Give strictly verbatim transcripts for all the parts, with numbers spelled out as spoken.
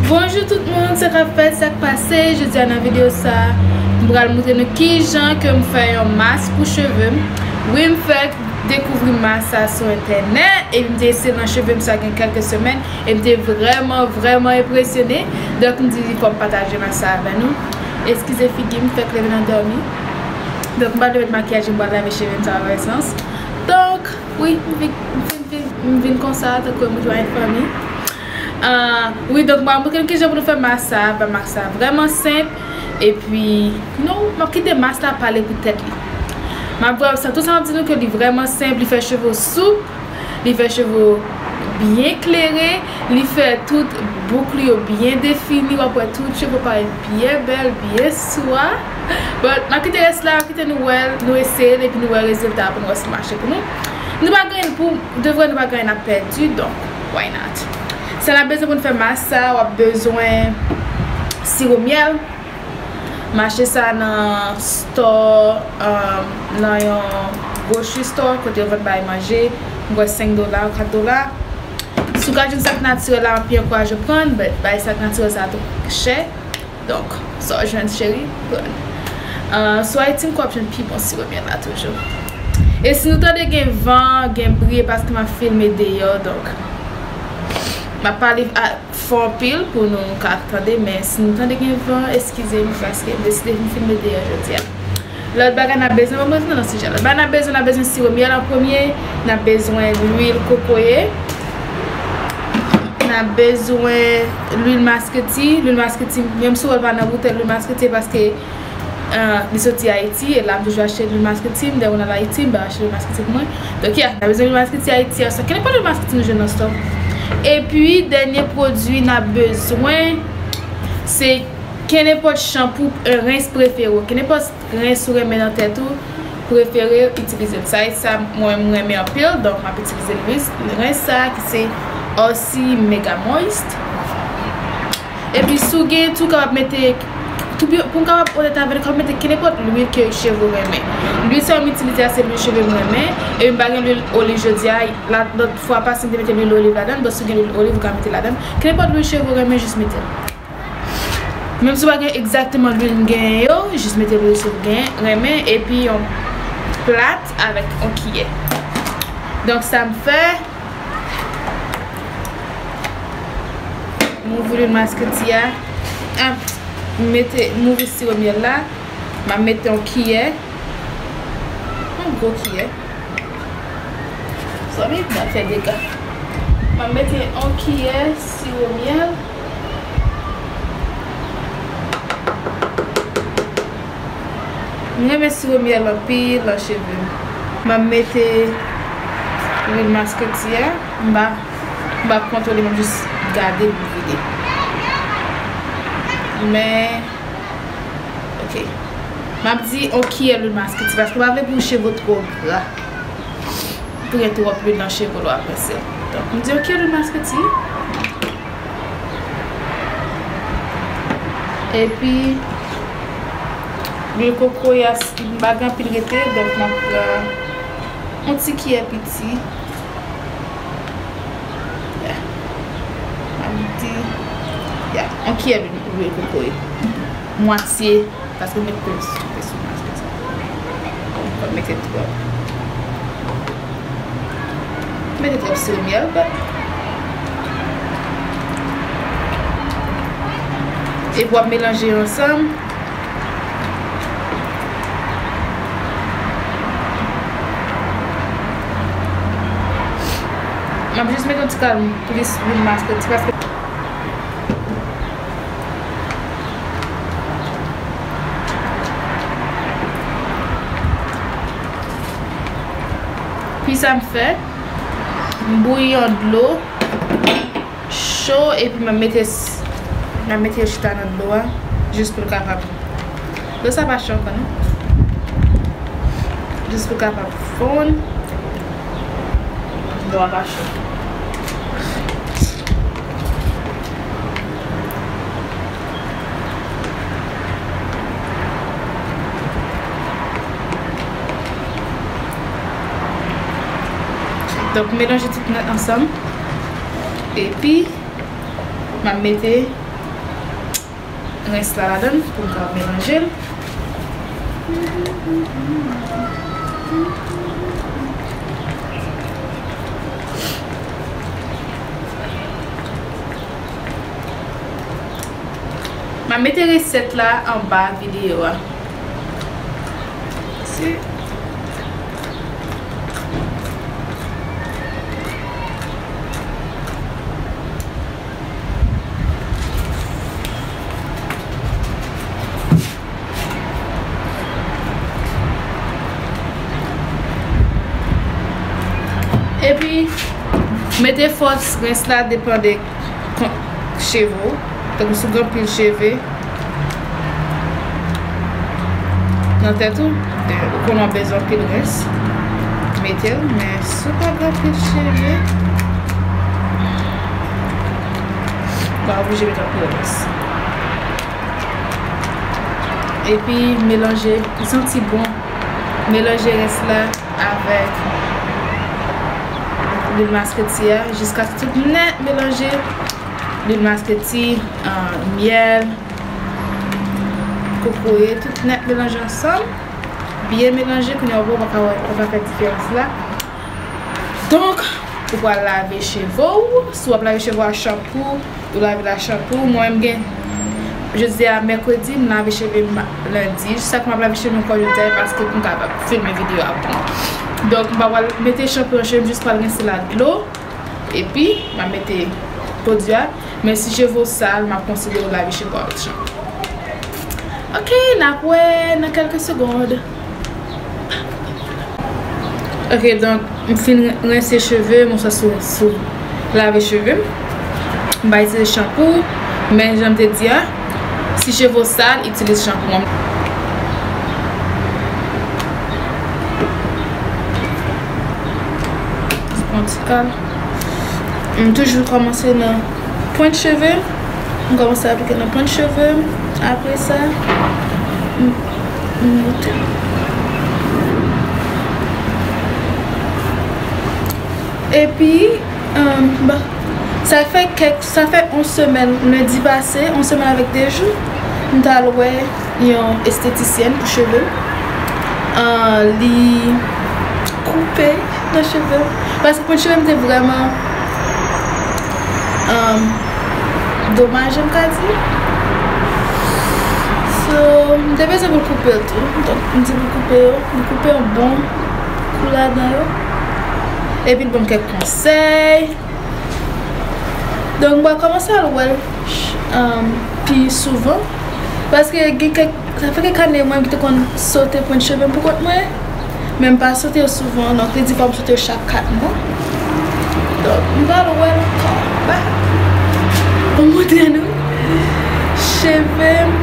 Bonjou tout moun, sa k ap fèt, sa k pase? Jodi a nan videyo sa, m pral montre nou kijan ke m fè yon mask pou cheve m. Wi, m fèk dekouvri mask sa sou entènèt, epi m te eseye l nan cheve m sa gen kèlke semèn, e m te vrèman, vrèman enpresyone. Donk, m di fò m pataje mask sa avè nou. Eskize figi m, fèk leve nan dòmi. Donk, m pral met makiyaj, m pral lave cheve m, sa pa fè sans. Donk, wi, m vin, m vin, vin, m vin konsa, tankou m jwenn fanmi. Ah, wi, donk, m ap montre nou kijan pou nou fè mask sa, ba mask sa vrèman senp. Epi, nou, m ap kite mask la pale pou tèt li. M ap vrè-, sa, tout sa m ap di nou ke li vrèman senp, li fè cheve w soup, li fè cheve w byen klere, li fè tout bouk li yo byen defini, w ap wè tout cheve w parèt byen bèl, byen swa. But, m ap kite rès la, m ap kite nou wè l, nou eseye l, epi nou wè rezilta a pou nou wè si l mache pou nou. Nou pa gen pou, de vrè, nou pa gen anyen n ap pèdi, donk, why not? Sa n ap bezwen pou n fè mask sa, w ap bezwen siwo myèl. M achte sa nan store, um, nan yon grocery store, kote yo vann bagay manje. M kwè senk dola, kat dola. Si w ka jwenn sa k natirèl la, m ap pi ankouraje w pran, but bagay sa k natirèl sa tou chè. Donk, sa w jwenn cheri, pran. Uh, sou Ayiti, m kwè w ap jwenn pi bon siwo myèl la toujou. E si nou tande gen van, gen bri, e paske m ap filme deyò, donk, m ap pale a, fò anpil pou nou ka tande, men si nou tande gen van, eskize m paske m deside vin filme deyò jodi a. Lòt bagay n ap bezwen, ban m retounen nan sijè. Lòt bagay n ap bezwen, n ap bezwen siwo myèl an premye, n ap bezwen lwil kokoye, n ap bezwen lwil masketi. Lwil masketi, menm si w wè l pa nan boutèy, lwil masketi, paske Ah, li soti Ayiti, e la m toujou achte lwil masketi m, dèyè mwen al Ayiti, m bay achte lwil masketi pou mwen. Donk, yeah, n ap bezwen lwil masketi Ayiti a, sa, kenenpòt lwil masketi nou jwenn nan store. Epi, dènye pwodui n ap bezwen, se kenenpòt chanpou, eh, rens prefere w, kenenpòt rens ou renmen nan tèt ou, prefere itilize l. Sa e sa mwen, m renmen anpil, donk m ap itilize rens, rens sa ki se Aussie Mega Moist. Epi si w gen tou, kapab mete, tou byen, pou m kapab onèt avè nou, kapab mete kenenpòt lwil ke cheve w renmen. Lwil sa yo m itilize a se lwil cheve m renmen, e m pa gen lwil oliv jodi a, la, lòt fwa pase m te mete lwil oliv ladan, but si w gen lwil oliv ou ka mete ladan. Kenenpòt lwil cheve w renmen, jis mete l. Menm si w pa gen egzakteman lwil m genyen yo, jis mete lwil si w gen, renmen, epi yon plat avèk yon kiyè. Donk sa m fè, m ouvri lwil masketi a, ah, m mete, m ouvri siwo myèl la, m ap mete yon kiyè, yon gwo kiyè. Zanmi, m ap fè dega. M ap mete yon kiyè siwo myèl. M renmen siwo myèl anpil nan cheve m. M ap mete lwil masketi a. M pa, m pa kontwole, m ap jis gade l vide. Men, ok. M ap di yon kiyè lwil masketi, paske m pa vle pou cheve w twò gra. Pou gen twòp lwil nan cheve w lè w ap rense l. Donk, m di yon kiyè lwil masketi. Epi, lwil kokoye a, m pa gen anpil rete, donk m ap pran yon ti kiyè piti. Yeah. M ap di, yeah, yon kiyè lwil kokoye. Mwatye. Paske m met plis, plis sou mask sa. Mwen mete twòp. Mete twòp siwo myèl, but epi w ap melanje yo ansanm. M ap jis mete yon ti kal plis lwil masketi paske Pi sa m fè, m bouyi yon dlo cho epi m ap mete s-, m ap mete l chita nan dlo a jis pou l kapab. Dlo sa pa cho ankò non. Jis pou l kapab fonn. Dlo a pa cho. Donk, melanje tout nèt ansanm. Epi, m ap mete Rens la ladan l pou m ka melanje l. M ap mete resèt la anba videyo a. Si. Epi, mete fòs rens la depann de kon-, cheve w. Tankou si w gen anpil cheve nan tèt ou, ou konnen w bezwen anpil rens, mete l, men si w pa gen anpil cheve, w pa oblije mete anpil rens. Epi melanje, li santi bon. Melanje rens la avèk lwil masketi a jiskaske tout nèt melanje. Lwil masketi, ah, myèl, kokoye, tout nèt melanje ansanm. Byen melanje, kounye a w pa ka wè, w pa ka fè diferans la. Donk, ou pral lave cheve w. Si w ap lave cheve w ak chanpou, ou lave l ak chanpou. Mwen menm gen, jodi a mèkredi, m lave cheve m lendi. Sa k m ap lave cheve m ankò jodi a, paske pou m kapab filme videyo a bon. Donk, m pa pral mete chanpou nan cheve m, jis pral rense l ak dlo. Epi, m ap mete pwodui a. Men si cheve w sal, m ap konseye w lave cheve w avèk chanpou. Ok, n ap wè nan kèlke segond. Ok, donk, m fin rense cheve m, oswa sou, sou lave cheve m. M pa itilize chanpou, men jan m te di a, si cheve w sal, itilize chanpou an. Pran ti kal. M toujou kòmanse nan pwent cheve m. M kòmanse aplike nan pwent cheve m. Apre sa, m, m moute. Epi, um, bon, sa fè kèk, sa fè yon semèn, lendi pase, yon semèn avèk de jou, m t al wè yon estetisyèn pou cheve m. Ah, li koupe nan cheve m. Paske pwent cheve m te vrèman, um, domaje, m ka di. So, m te bezwen pou l koupe l tou. Donk, m di pou l koupe yo. Li koupe yon bon kou ladan yo. Epi l ban m kèk konsèy. Donk, m pral kòmanse al wè l, um, pi souvan. Paske gen kèk, sa fè kèk ane mwen ki te konn sote pwent cheve m pou kont mwen. Men m pa sote yo souvan, donk li di fò m sote yo chak kat mwa. Donk, m pral wè l ankò. Ba. Pou montre nou cheve m.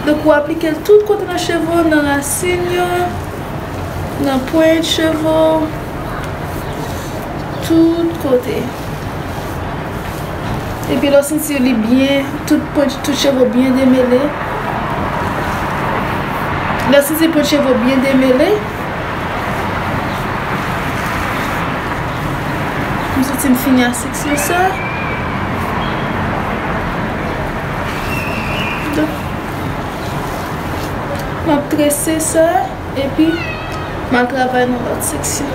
Donk, ou aplike l tout kote nan cheve w, nan rasin yo, nan pwent cheve w, tout kote. Epi lè w santi li byen, tout pwent, tout cheve w byen demele. Lè w santi pwent cheve w byen demele, m santi m fini ak seksyon sa. Donk, m ap trese sa. Epi, m al travay nan lòt seksyon.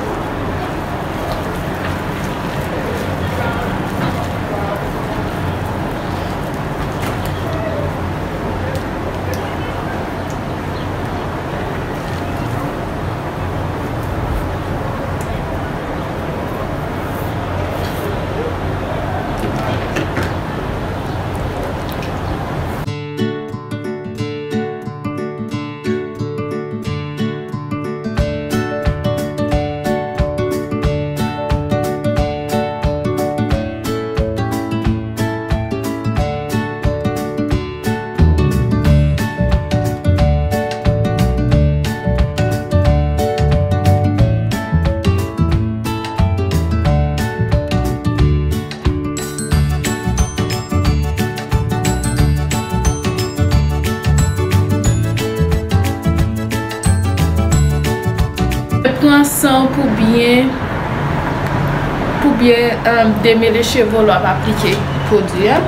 Byen, um, demele cheve w lè w ap aplike pwodui a.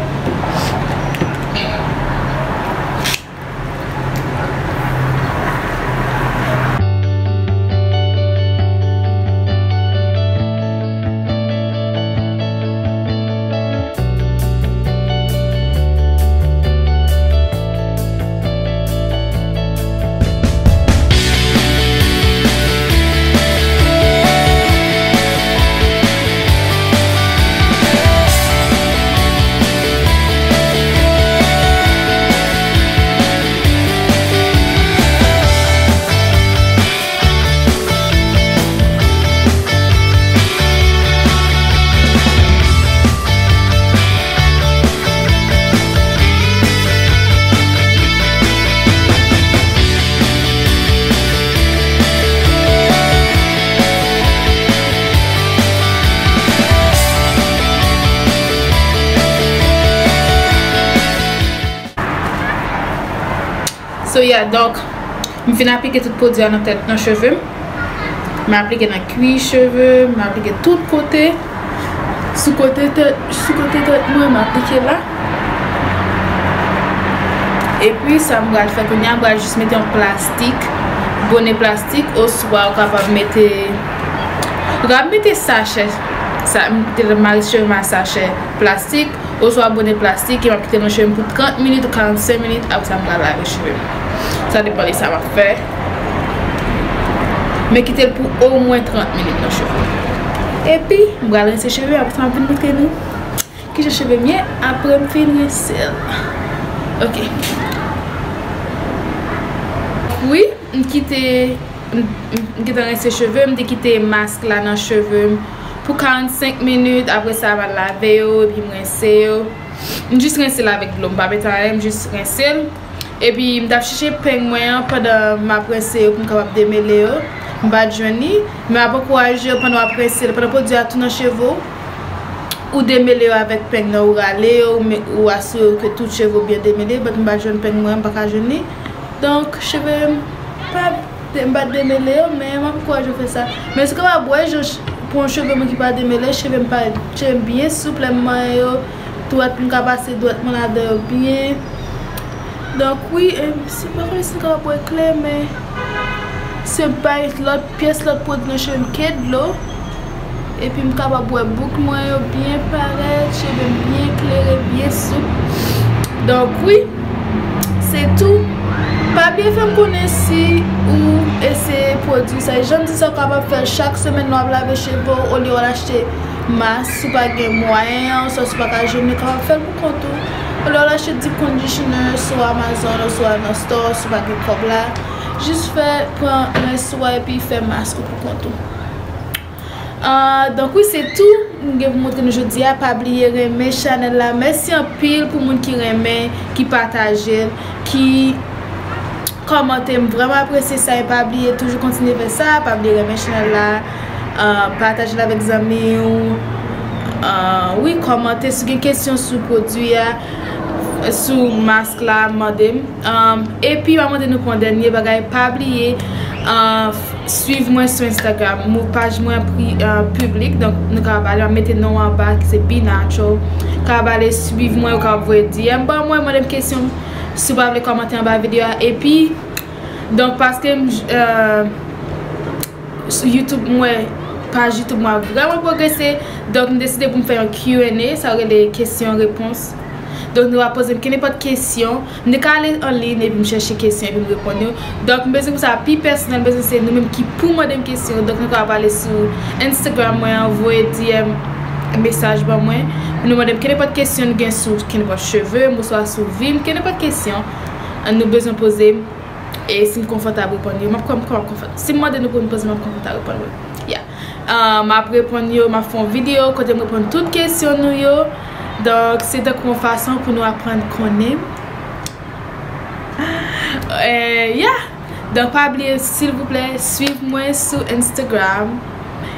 So yeah, donk, m fin aplike tout pwodui a nan tèt, nan cheve m. M aplike nan kwi cheve m, m aplike tout kote. Sou kote tèt, sou kote tèt mwen, m aplike la. Epi sa m pral fè kounye a, m pral jis mete yon plastik, bone plastik, oswa ou kapab mete, ou kapab mete sachè, sa, m te mare cheve m a sachè plastik, oswa bone plastik, e m ap kite l nan cheve m pou trant minit ou karannsenk minit, apre sa m pral lave cheve m. Sa depann de sa m ap fè. Men kite l pou omwen trant minit nan cheve m. Epi, m pral rense cheve m, apre sa m ap vin montre nou kijan cheve m ye, apre m fin rense l. Ok. Wi, m kite, m, m, m gentan rense cheve m, m te kite mask la nan cheve m pou karannsenk minit, apre sa m al lave yo, epi m rense yo. M jis rense l avèk dlo, m pa mete anyen, m jis rense l. Epi m t ap chèche peng mwen an pandan m ap rense yo pou m kapab demele yo. M pa t jwenn li, men m ap ankouraje w pandan w ap rense l, pandan pwodui a tou nan cheve w, ou demele yo avèk peng nan, ou rale yo, ou me-, ou asire w ke tout cheve w byen demele, but m pa t jwenn peng mwen an, m pa ka jwenn li. Donk, cheve m pa de-, m pa t demele yo, men m ap ankouraje w fè sa. Men si w kapab wè jan ch-, pou yon cheve mwen ki pa demele, cheve m pa, cheve m byen soup, lè m manyen yo, dwèt, m ka pase dwèt mwen ladan yo byen. Donk, wi, em, si, m pa konnen si n kapab wè klè, men se bay lòt pyès, lòt pwodui nan cheve m ke dlo. Epi m kapab wè bouk mwen yo byen parèt, cheve m byen klere, byen soup. Donk, wi, se tou. Pa bliye fè m konnen si ou eseye pwodui sa. Jan m di sa, ou kapab fè l chak semèn lè w ap lave cheve w, olye w al achte mask, si w pa gen mwayen an, oswa si w pa ka jwenn li, ou kapab fè l pou kont ou. Olye w al achte deep conditioner sou Amazon oswa nan store, si w pa gen kòb la. Jis fè, pran rens ou a epi fè mask ou pou kont ou. Ah, donk wi, se tou m gen pou montre nou jodi a. Pa bliye renmen chanèl la. Mèsi anpil pou moun ki renmen, ki pataje l, ki kòmante. M vrèman apresye sa e pa bliye toujou kontinye fè sa. Pa bliye renmen chanèl la, ah, pataje l avèk zanmi w. Ah, wi, kòmante. Si w gen kesyon sou pwodui a, sou mask la, mande m. Um, epi, m ap mande nou pou yon dènye bagay, pa bliye, uh, f-, swiv mwen sou Instagram. Mo paj mwen pri-, uh, piblik, donk nou kapab ale, m ap mete non an anba, ki se Be Natural. Kapab ale swiv mwen, ou kapab voye D M ban mwen, mande m kesyon, si w pa vle kòmante anba videyo a. Epi, donk, paske m, uh, sou YouTube, m wè paj YouTube mwen ap vrèman pwogrese. Donk, m deside pou m fè yon Q and A, sa yo rele kesyon repons. Donk, nou va poze m kenenpòt kesyon. M te ka ale an liy epi m chèche kesyon epi m reponn yo. Donk, m bezwen pou sa pi pèsonèl, m bezwen se nou menm ki pou mande m kesyon. Donk, nou ka pale sou Instagram mwen an, voye D M mesaj ban mwen. Pou nou mande m kenenpòt kesyon nou gen sou kenenpòt cheve m, oswa sou vi m, kenenpòt kesyon, ah, nou bezwen poze m. E si m konfòtab reponn yo, m ap kwè m, kwè m ap konfòtab. Si m mande nou pou nou poze, m ap konfòtab reponn yo. Yeah. Ah, m ap reponn yo, m ap fè yon videyo kote m reponn tout kesyon nou yo. Donk, se tankou yon fason pou nou aprann konnen m. Eh, yeah. Donk, pa bliye, silvouplè, swiv mwen sou Instagram.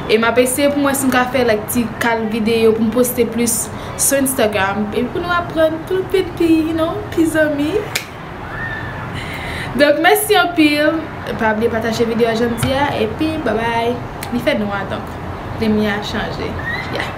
E m ap eseye pou mwen si m ka fè, like, ti kal videyo pou m poste plis sou Instagram. Epi pou nou aprann, pou nou vin pi, you know, pi zanmi. Donk, mèsi anpil. Pa bliye pataje videyo a jan m di a. Epi, babay. Li fè nwa, donk, limyè a chanje. Yeah.